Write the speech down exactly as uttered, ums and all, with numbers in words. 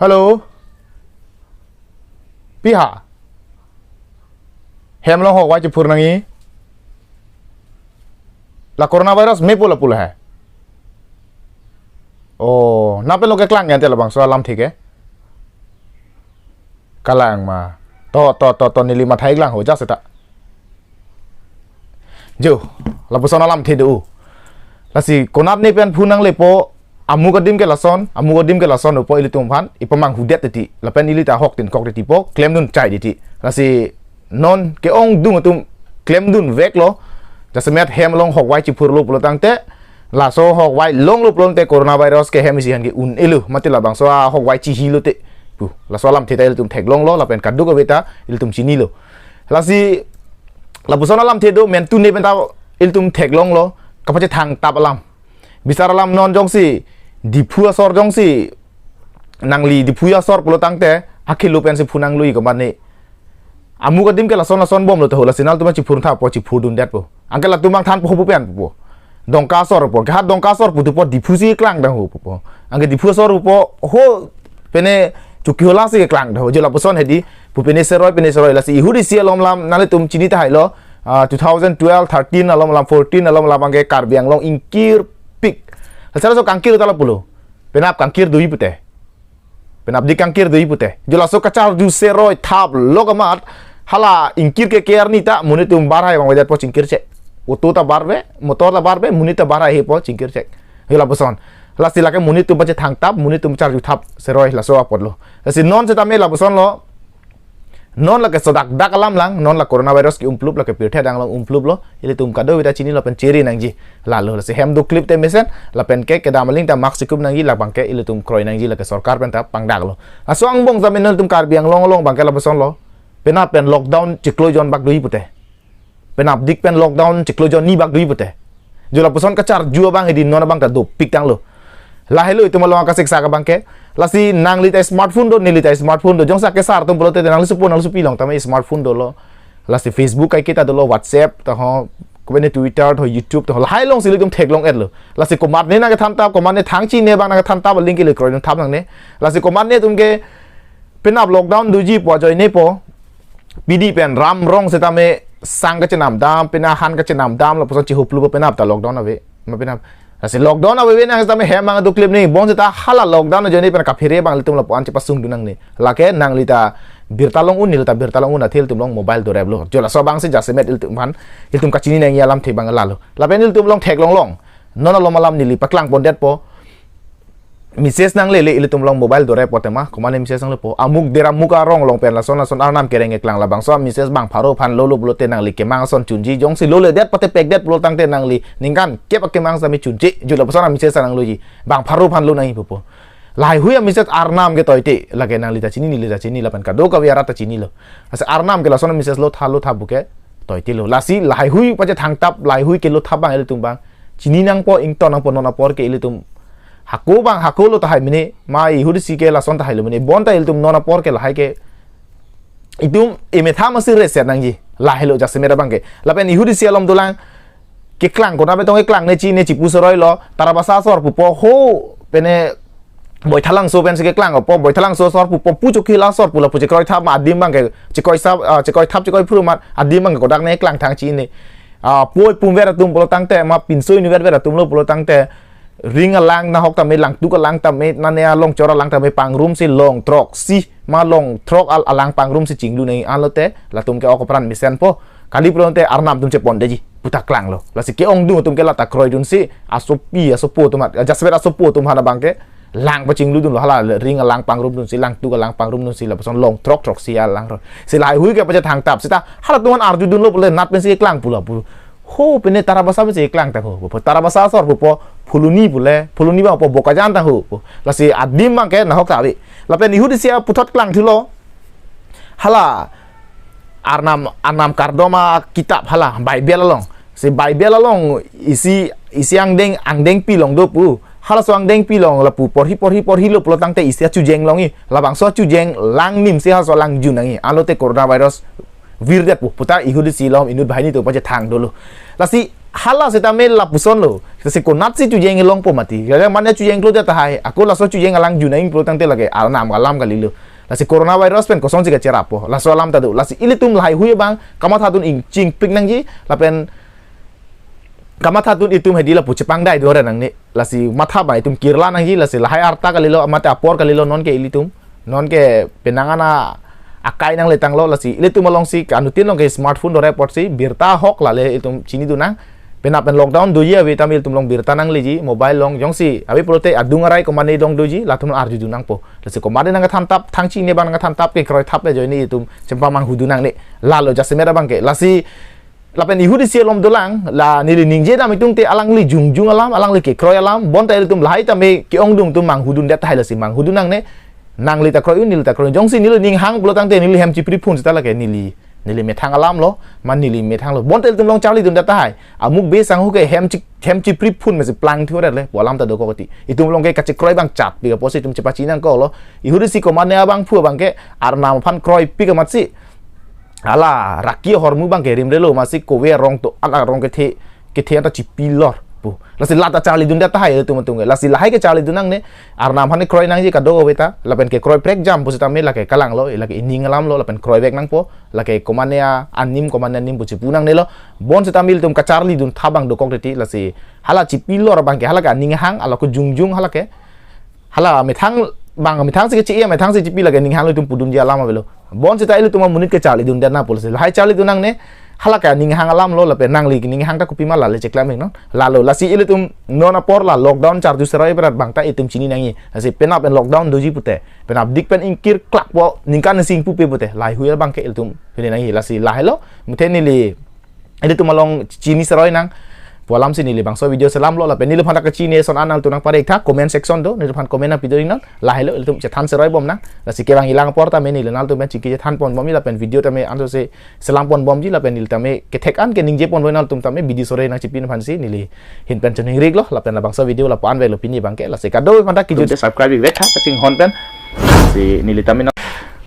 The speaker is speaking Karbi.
Hello. Pi ha? Hem along hok vai chiphur nangji. La coronavirus mepo lapu lahai. Oh, nangpen lo keklang yan te labangso alamthe ke. Kalang ma. To, to, to, to, neli mathai lang ho, ja seta. Jo, lapuson alamthe do. Lasi konat ne pen phu nanglepo, amuk adim ke lason, amuk adim ke lason dopo ilitum aphan, ipamanghudet titi. Lapen ili ta hok tin kok titi po, klemdun chai titi. Lasi non ke-ongdung atum klemdun veklo, jasemet hem along hok vai chiphurlo pulo tangte, laso hok vai longlo pulote coronavirus ke hem isi aphan ke un-elo, mate labangso ahok vai chihilo te. Pu, laso alamthe ta ilitum theklonglo, lapen kadokave ta ilitum chinilo. Lasi, lapuson alamthe do, mentu ne pen ta ilitum theklonglo, kapachethangtap alam. Bisar alam non jongsi, Diphu asor jongsi, nangli Diphu asor pulo tangte, akhilo pensi phu nanglo-i komat ne. Amuk adim ke lason lason bomlo ta ho, lasi nanglitum chiphurthap po, chiphurdundetpo. Anke latum abang than po ho pu pen po. Dongka asor po, kehat Dongka asor pu tu po Diphu si keklang ta ho po. Anke Diphu asor po ho pene Chokihola si keklang ta ho. Jo lapuson hedi pu pene seroi, pene seroi, lasi ihudi si alom alam nanglitum chini tahai lo, ah, two thousand twelve, thirteen alom alam, fourteen alom alam abang ke Karbi Anglong ingkirpik. Lasi laso kangkir ta lapulo. Penap kangkir do-i pute. Penap dik kangkir do-i pute. Jo laso kacharju seroi thaplo komat. Hala ingkir ke ke arni ta monit atum bar hai abang avedet po chingkir chek. Auto ta bar ave, motor ta bar ave, monit ta bar hai he po chingkir chek. Jo lapuson. Lasi lake monit atum pachethangtap, monit atum charjuthap seroi laso apotlo. Lasi non setame lapuson lo. Non lake sodak dak alam lang, non la coronavirus ke-umplup, lake pirthe adang along umplup lo, ilitum kadokave ta chinilo pen chiri nangji. Lalo, lasi hem doklip te mesen, lapen ke kedam aling ta mask chikup nangji, labang ke ilitum kroi nangji, lake sorkar pen ta pangdaklo. Laso angbong jamin non ilitum Karbi Anglong along abang ke lapuson lo. Penap pen lockdown chiklo jon bak do-i pute. Penap dik pen lockdown chiklo jon ni bak do-i pute. Jo lapuson kacharju abang hedi non abang ta dopik tanglo. Lahelo itum along akasiksak abang ke. Lasi nangli ta smartphone do, neli ta smartphone do. Jongsi kesar atum pulote nangli sopo, nangli sopi along tame smartphone dolo. Lasi Facebook kaiketa dolo, WhatsApp ta ho, kopine Twitter ta ho, YouTube ta ho. Lahai alongsi ilitum theklong-etlo. Lasi komat ne nangkethan tap, komat ne thang chine abang nangkethan tap, link ili kroidun thap nangne. Lasi komat ne atum ke penap lockdown doji po, ajoine po. Pidi pen ram rong setame sang kachenam dam, pina han kachenam dam, lapuson chihuplo penap ta lockdown ave. Ma penap. Lasi lockdown ave ave nang setame hem abang doklip ni. Bonseta hala lockdown ajoine pen kaphere abang ilitum lapu-an chepasungdun nangne. Lake nangli ta birta long-un, neli ta birta long-un, athe ilitum along mobile doreplo. Jo laso abang si jasemet ilitum aphan, ilitum kachini nangji alamthe abang lalo. Lapen ilitum along theklonglong. Non alom alam neli paklang pondet po. Message nanglele ilitum along mobile dore po tema, komat ne message nanglepo. Amuk dera amuk arong along pen lason lason arnam kereng keklang, labangso message bang pharo aphan lolo pulote nangli kemang ason chunji, jongsi loledet pate pekdet pulo tangte nangli ningkan kep akemang sami chunji, jo lapuson message nangloji. Bang pharo aphan lo nangji pupo. Lahai hui message arnam ke toite, lake nangli ta chini, neli ta chini, lapen kadokave arat ta chinilo. Asa arnam ke lason message lothap lothap puke toitelo. Lasi lahai hui pachethangtap, lahai hui kelo thap abang ilitum abang chini nangpo, ington nangpo, non apor ke ilitum hako abang, hako lo tahai mene, ma ihudi si ke lason tahai lo mene, bonta ilitum non apor ke lahai ke itum emethang masi reset nangji, lahelo jasemet abang ke. Lapen ihudi si alom dolang, keklang, konat pen tong keklang ne chi, ne chipu seroi lo, Tarabasa asor pupo ho, pine Boithalangso pensi keklang po, Boithalangso asor pupo, pu Chokihola asor pu lapu chekroithap ma adim abang ke, chekoisap, ah, chekoithap, chekoiphru ma adim abang ke kodak ne keklang thang chine. Ah, poi pumver atum pulo tangte, ma pinso inutvet ver atum lo pulo tangte, ring alang nahok tame, langtuk alang tame, nane along chor alang tame, pangrum si long throk si, ma long throk al-, alang pangrum si chinglu nangji, anlote latum ke ok apran mesenpo. Kali pulote arnam atum chepondeji puta klanglo. Lasi ke-ongdung atum ke lata kroidunsi asopi asopo atum, jasemet asopo atum aphan abang ke lang pachingludunlo, hala ring alang pangrumdunsi, langtuk alang pangrumdunsi, lapuson long throk throk si alang ro. Si lahai hui ke pachethangtap seta hala atum aphan arjudunlo pule nat pensi keklang pu lapu. Ho, pine Tarabasa pensi keklang tang ho. Pu Tarabasa asor pupo Phuloni pule, Phuloni abang po Bokajan tang ho. Pu lasi adim abang ke nahok ta ave. Lapen ihudi si aputhot klangthulo. Hala arnam, arnam kardom akitap hala Bible along. Si Bible along isi, isi angdeng, angdengpi along do pu. Halaso angdengpi along lapu porhi, porhi, porhilo pulo tangte isi achujeng longji. Labangso achujeng lang nimsi halaso lang jun nangji. Anlote coronavirus virdet pu puta ihudi si alom inut banghini atum pachethang dolo. Lasi Hala setame lapuson lo. Lasi konatsi chujeng longpo mati. Lale mane chujeng klodet tahai. Ako laso chujeng alang juna ing pulo tangte lake arnam alam kalilo. Lasi coronavirus pen kosonsi kacherapo. Laso alam ta do. Lasi ilitum lahai hui abang kamathatun ingchingpik nangji. Lapen kamathatun itum hedi lapu chepangdai do nangne. Lasi matha abang itum kirla nangji. Lasi lahai arta kalilo, mate apor kalilo, nonke ilitum. Nonke penang ana akai nangletanglo, lasi ilitum alongsi ke anuttin along ke smartphone dore apotsi birta ahok lale itum chinidun nang. Penap pen lockdown doji ave tame ilitum along birta nangleji, mobile along jongsi ave pulote adung arai komatne along doji, latum arjudun nangpo. Lasi komatne nangkethan tap, thang chini abang nangkethan tap, kekroi thap le ajoine itum chempang manghudun nangne. Lalo jasemet abang ke. Lasi lapen ihut isi alom dolang, la neli ningje dam itum te alangli jongjong alam, alangli kekroi alam, bonta ilitum lahai tame ke-ongdung atum manghudundet tahai, lasi manghudun nangne. Nangli ta kroi un, neli ta kroi un. Jongsi neli ning hang pulo tangte neli hem chipri phun seta lake neli, neli methang alam lo, man neli methang lo. Bonta ilitum along charlidundet tahai. Amuk be sanghu ke hem chi, hem chipri phun mesi plang thuret le, pu alam ta dokok ti. Itum along ke kachekroi abang chatpik apotsi itum chepachi nangkoklo. Ihut isi komatne abangphu abang ke arnam aphan kroipik amatsi hala raki ahormu abang ke rimrelo, masi kove arong to, ala arong kethe, kethe anta chipilor pu. Lasi lata charlidundet tahai ilitum atum ke. Lasi lahai kecharlidun nangne, arnam aphan kroi nangji kadokave ta, lapen kekroi prekjam pu setame lake kalanglo, lake ining alam lo, lapen kroivek nangpo, lake komatne anim, komatne anim pu chipu nangnelo. Bon setame ilitum kacharlidun thap abang dokok titi, lasi hala chipilor abang ke, hala ke aning hang, hala ko jongjong hala ke. Hala methang abang, methangsi kechi, methangsi chipi lake ning hang lo itum pudunji alam avelo. Bon seta ilitum amonit kecharlidundet nangpo, lasi lahai charlidun nangne, hala ke ning hang alam lo, lapen nangli ning hang ta kopima lale cheklam non. Lalo, lasi ilitum non apor la lockdown charju seroi berat abang ta itum chini nangji. Lasi penap pen lockdown doji pute, penap dik pen ingkir klakpo, ningkan isi ingpupe pute, lahai hui abang ke ilitum chini nangji. Lasi lahai lo, muthe neli ilitum along chini seroi nang pu alamsi neli bangso video selamlo, lapen neliphan ta kachini ason an nangtum nangparek tha comment section do, neliphan comment nangpidun nang, lahai lo ilitum chethan seroi bom nang. Lasi kevang ilang apor tame neli nangtum pen chingki chethan pon bomji, lapen video tame ansose selam pon bomji, lapen neli tame kethek an keningje pon bom nangtum tame bidi sore nangchipi aphansi neli ahin pen choningrik lo, lapen labangso video lapu-an avelo pini abang ke. Lasi kadokave aphan ta kejut subscribe vek tha kachinghon pen. Si neli tame nang